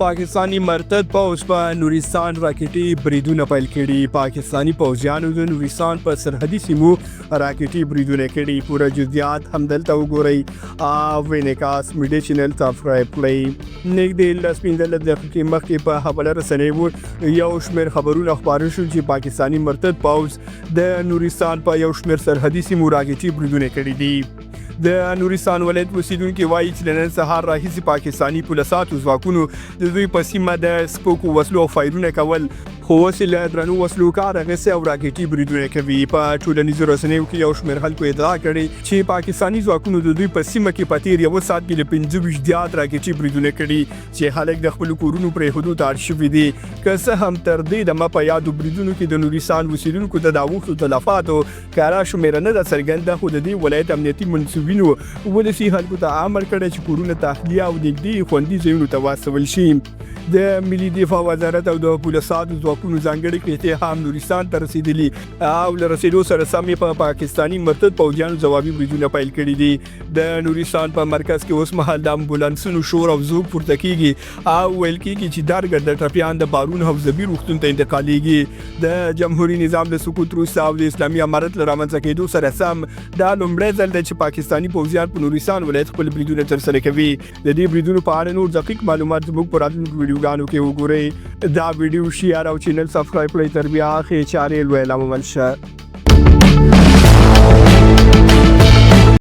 پاکستاني مرتد پوځ په نورستان راکټي بریدونه پیل کړي. پاکستاني پوځیانو د نورستان په سرحدي سیمو راکټي بریدونه کړي. پوره جزئیات همدلته وګورئ او انعکاس میډیا چینل سبسکرایب کړئ. نږدې 10 15 دقیقې مخکې په خبره رسنیو یو شمېر خبرونه خپاره شول چې پاکستاني مرتد پوځ د نورستان په یو شمېر سرحدي سیمو راکټي بریدونه کړي دي. د نورستان ولایت اوسیدونکي وایي چې له نن سهار راهیسې پاکستاني پوله ساتو ځواکونو د دوی په سیمه د سپکو وسلو او فایرونه کول، خو اوس یې له درنو وسلو کار اخیستی او راکټي بریدونه کوي. په ټولنیزو رسنیو کې یو شمېر خلکو ادعا کړې چې پاکستاني ځواکونو د دوی په سیمه کې په تېر یوه ساعت کې له 25 زیات راکټي بریدونه کړي چې خلک د خپلو کورونو پرېښودو ته اړ شوي دي. که څه هم تر دې دمه په یادو بریدونو کې د نورستان اوسېدونکو ته د اوښتو تلفاتو کره شمېره نه ده څرګنده، خو د دې ولایت امنیتي منسوبینو ولسي خلکو ته امر کړی چې کورونه تخلیه او نږدې خوندي ځایونو ته واستول شي. د ملي دفاع وزارت او د پوله ساتو ځواکونو ځانګړې قطعې هم نورستان ته رسېدلي او له رسېدو سره سم یې په پاکستاني مرتد پوځیانو ځوابي بریدونه پیل کړي دي. د نورستان په مرکز کې اوسمهال د امبولانسونو شور او زوږ پورته کېږي او ویل کېږي چې درګرده ټپیان د بارون حوزوي روغتون ته انتقالېږي. د جمهوري نظام له سقوط وروسته او د اسلامي امارت له رامنځته کېدو سره سم دا لومړی ځل دی چې پاکستاني پوځیان په نورستان ولایت خپل بریدونه ترسره کوي. د دې بریدونو په اړه نور دقیق معلومات زموږ په راتلونکو ویډیوګانو کې وګورئ. دا ویډیو شیر او چینل سبسکرایب کړئ. تر بیا ښې چارې لوی لامل شه.